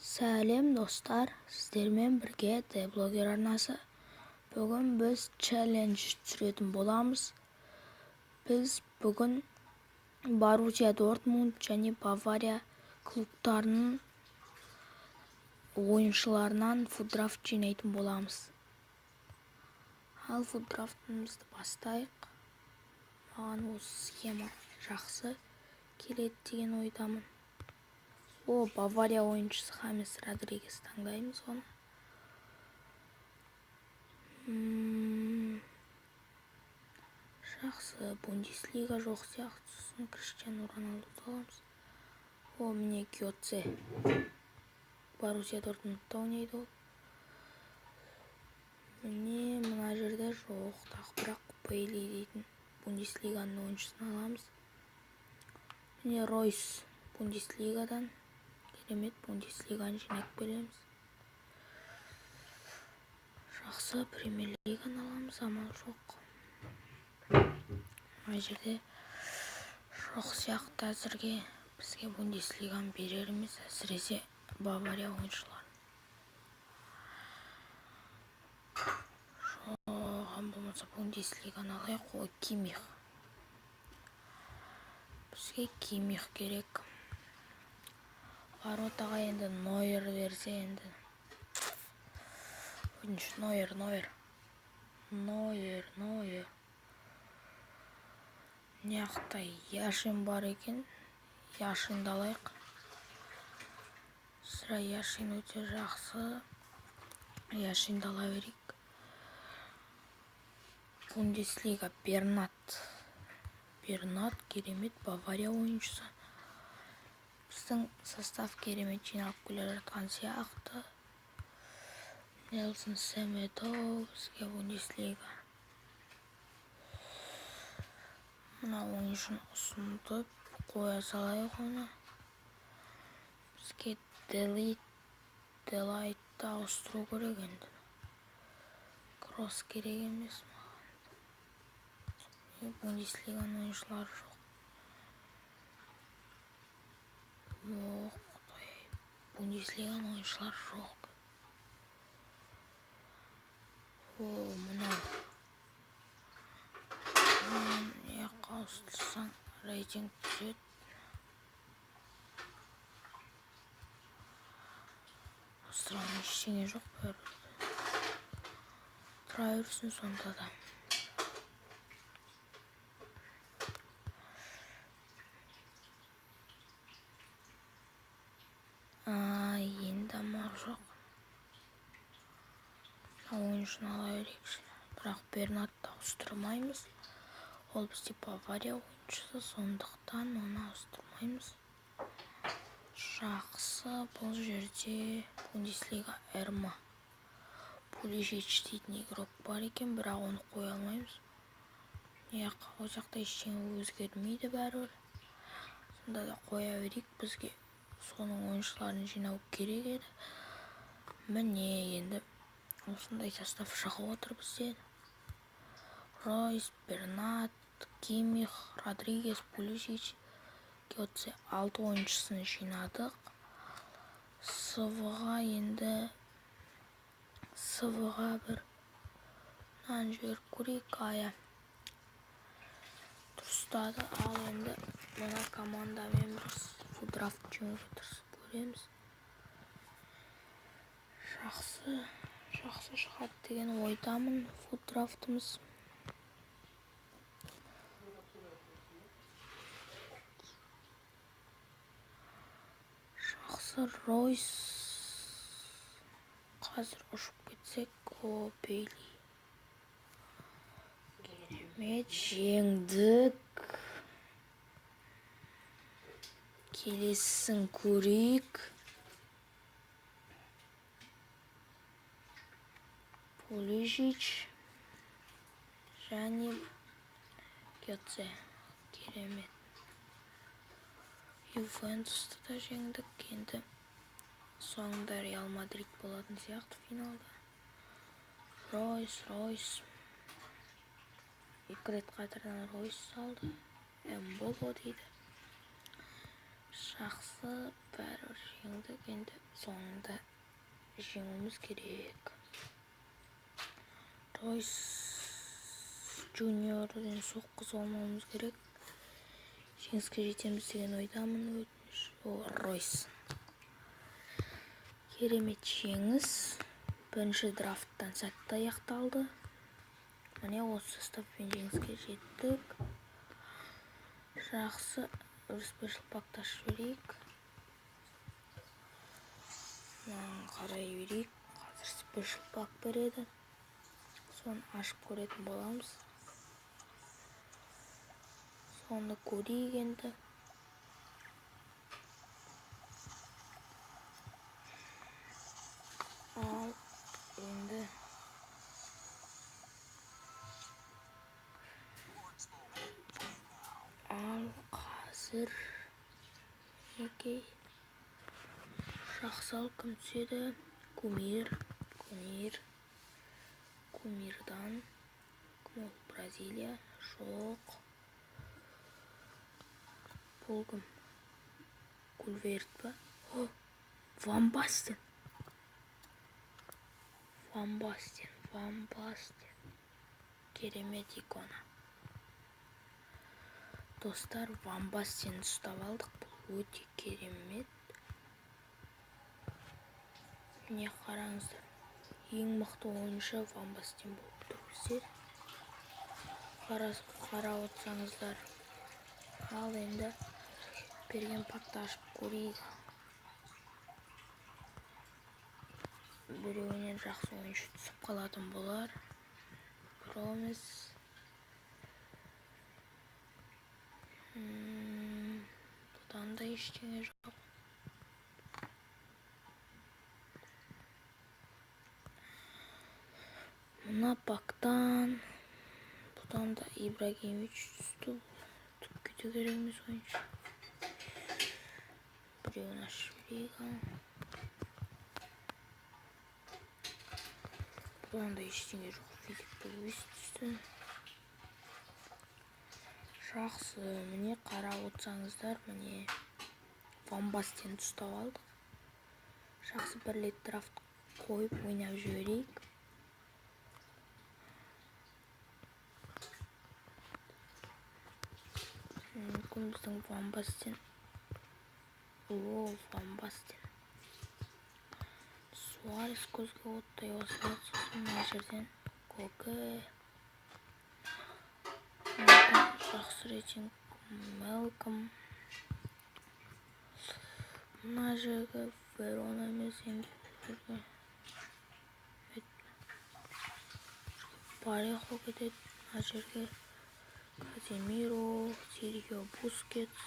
Сәлем достар, сіздермен бірге Д-блогер арнасы. Бүгін біз челлендж түсіретін боламыз. Біз бүгін Боруссия Дортмунд және Бавария клубтарының ойыншыларынан футдрафт жинайтын боламыз. Ал футдрафтымызды бастайық. Маған осы схема жақсы келеді деген ойдамын. О, Бавария ойыншысы Хамес Родригес, таңдаймыз оны. Жақсы, Бундеслига жоқ сияқты, сосын Криштиану Роналдуды аламыз. О, міне Гетце. Боруссия Дортмундта ойнайды ол. Міне мына жерде жоқ, тағы бірақ Бейли дейтін Бундеслиганың ойыншысын аламыз. Міне Ройс Бундеслигадан. Керемет, Бундеслиганы жинап келеміз. Жақсы, Премьер-лиганы аламыз, амал жоқ. Мына жерде жоқ сияқты әзірге. Бізге Бундеслиганы берер емес, әсіресе Бавария ойыншыларын. Жоқ, болмаса Бундеслиганы алайық. Ой, Кимих. Бізге Кимих керек. Воротаға енді Нойер берсе енді. Өтініш, Нойер, Нойер. Нойер, Нойер. Мына Яшин бар екен. Яшинді алайық. Сірә Яшин өте жақсы. Яшинді ала берейік. Бундеслига Бернат. Бернат керемет Бавария ойыншысы. Біздің состав керемет жиналып келе жатқан сияқты. Нелсон Семедо бізге Бундеслига. Мына ойыншыны ұсынды, қоя салайық оны. Бізге Делайтты ауыстыру керек енді. Кросс керек емес маған. Бундеслиганың ойыншылары жоқ. О, құдай, Бундеслиганың ойыншылары жоқ. О, мынау. Мына ауыстырсаң рейтинг түседі. Ауыстырған ештеңе жоқ бәрібір. Тұра берсін сонда да. Енді амал жоқ. Ойыншыны ала берейікші. Бірақ Бернатты ауыстырмаймыз. Ол бізде Бавария ойыншысы, сондықтан оны ауыстырмаймыз. Жақсы, бұл жерде Бундеслига Эрма Пулишич дейтін игрок бар екен, бірақ оны қоя алмаймыз. Ол жақта ештеңе өзгермейді бәрібір. Сонда да қоя берейік, бізге соның ойыншыларын жинау керек еді. Міне енді осындай состав шығып отыр бізде. Ройс, Бернат, Кимих, Родригес, Пулишич, Гетце 6 ойыншысын жинадық. СВ-ға енді СВ-ға бір мынаны жіберіп көрейік. Ая дұрыстады. Ал енді мына командамен бір футдрафт жеңуге тырысып көреміз. Жақсы, жақсы шығады деген ойдамын футдрафтымыз. Жақсы, Ройс. Қазір ұшып кетсек, о, Бейли. Керемет, жеңдік. Келесісін көрейік. Пулишич және Гетце. Керемет. Ювентусты да жеңдік. Енді соңында Реал Мадрид болатын сияқты финалда. Ройс, Ройс. Екі рет қатардан Ройс салды. Эмболо дейді. Жақсы, бәрібір жеңіп Жеңдік, енді соңында жеңуіміз керек. Ройс Джуниорден соққызып алмауымыз керек. Жеңіске жетеміз деген ойдамын. Өтініш. О, Ройс. Керемет жеңіс. Бірінші драфттан сәтті аяқталды. Міне осы составпен жеңіске жеттік. Жақсы, бір спешл пакты ашып жіберейік. Мынаны қарай берейік. Қазір спешл пак береді. Соны ашып көретін боламыз. Соны көрейік енді. Ал енді ал қазір мінекей жақсы, ал кім түседі? Кумир, Кумир, Кумирдан кім ол? Бразилия? Жоқ. Бұл кім? Кульверт па? О, Ван Бастен. Ван Бастен, Ван Бастен. Керемет икона. Достар, Ван Бастенді ұстап алдық. Бұл өте керемет. Міне қараңыздар. Ең мықты ойыншы Ван Бастен болып тұр бізде. Қарап отырсаңыздар. Ал енді берген пакты ашып көрейік. Біреуінен жақсы ойыншы түсіп қалатын болар. Промис. Бұдан да ештеңе жоқ. Мына пактан, бұдан да Ибрагимович түсті. Түкке де керек емес ойыншы. Біреуін ашып жіберейік. Бұдан да ештеңе жоқ. Филипп Луис түсті. Жақсы, міне қарап отырсаңыздар, міне Ван Бастенді ұстап алдық. Жақсы, бір рет драфт қойып ойнап жіберейік. Мүмкін біздің Ван Бастен. О, Ван Бастен. Суарес көзге оттай осылады. Сосын мына жерден Коке. Жақсы рейтинг. Мелком. Мына жерге Верона емес енді бұл жерге Парехо кетеді. Мына жерге Каземиро, Серхио Бускетс,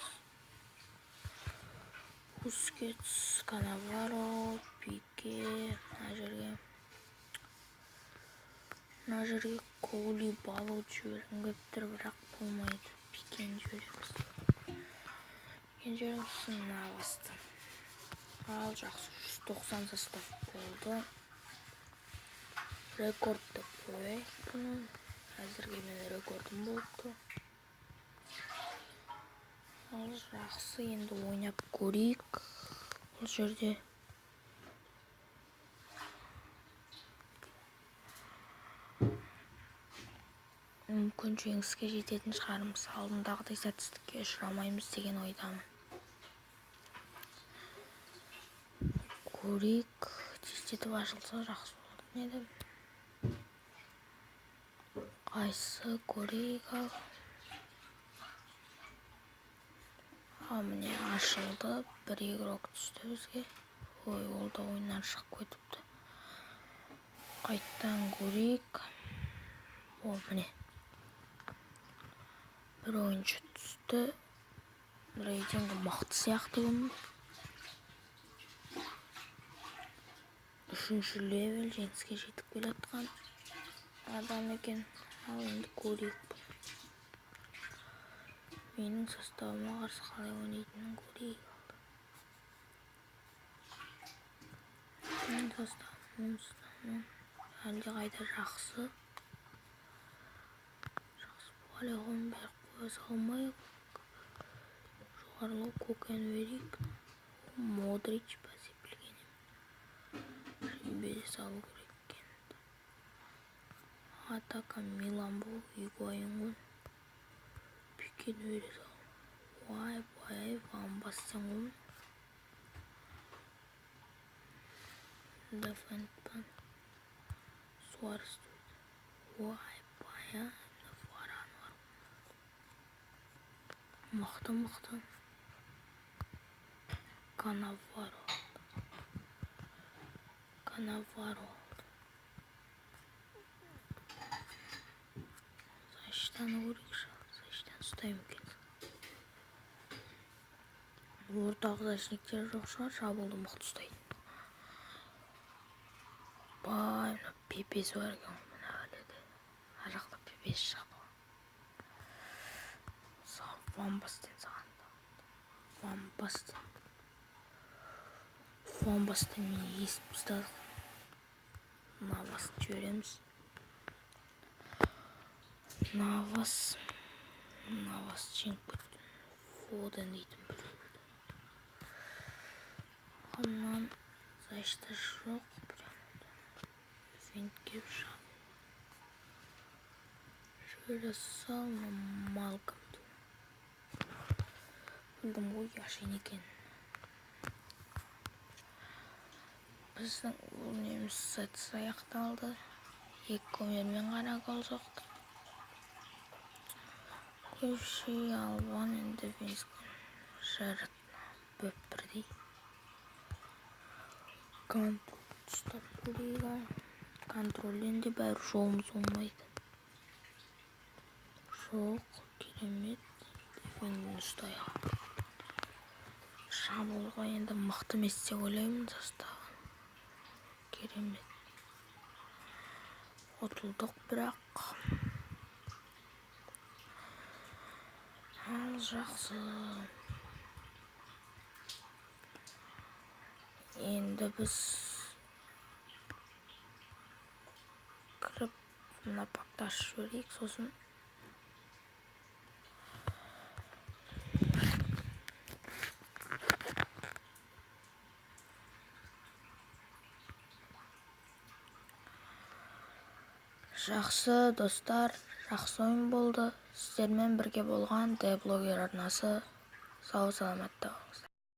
Бускетс, Канаваро, Пике. Мына жерге Кулибалу жібергім келіп тұр, бірақ болмайды. Пикені жібереміз. Пикені жібереміз, Навасты. Ал жақсы, 190 состав болды. Рекорд деп қояйық бұны. Әзірге менің рекордым болып тұр. Ал жақсы, енді ойнап көрейік. Бұл жерде мүмкін жеңіске жететін шығармыз. Алдындағыдай сәтсіздікке ұшырамаймыз деген ойдамын. Көрейік, тездетіп ашылса жақсы болатын еді. Қайсы көрейік ал. Міне ашылды. Бір игрок түсті бізге. Ой, ол да ойыннан шығып кетіпті. Қайттан көрейік. О, міне. Бір ойыншы түсті. Рейтингі мықты сияқты бұның. Үшінші левел, жеңіске жетіп келе жатқан адам екен. Ал енді көрейік. Менің составыма қарсы қалай ойнайтынын көрейік. Менің составым әлдеқайда жақсы. Жақсы полигон беріп қоя салмай. Жоғарылау көкен берейік. Модрич бәсе білген ем. Бере салу керек екен. Атака Милан бұл, Игуаин ғой. Пикені бере сал. Вай, вай, Ван Бастен ғой. Дефендпен Суарес. Вай, бая, Варан бар. Мықты, мықты. Канаваро. Канаваро. Защитаны көрейікші. Защитаны ұстаймын екен. Орталық защитниктер жоқ шығар, шабуылды мықты ұстайды. Бай, мына Пепесі бар екен ғой, мына әлі. Ар жақта Пепесі шығады ғой. Ван Бастен саған. Ван Бастен. Ван Бастен мені есіп тастадық. Навасты жібереміз. Навас. Навас жеңіп кетті. Фоден дейтін бір. Онан защита жоқ. Прям винтке шабуыл. Жібере сал, Малкомды. Білдім ғой, Яшин екен. Біздің ол неміз сәтсіз аяқталды. 2 көмермен ғана гол соқтық. Көші Албан енді Жарат бөп бірдей. Контроль ұстап көрейік. Контрольден де бәрі жолымыз оңбайды. Жоқ, керемет. Дефендін ұстайық. Шабуылға енді мықты емес деп ойлаймын составы. Керемет. Ұтылдық бірақ. Ал жақсы. Енді біз кіріп мына пакты ашып жіберейік, сосын Жақсы, достар, жақсы ойын болды. Сіздермен бірге болған Д-блогер арнасы. Сау саламатта.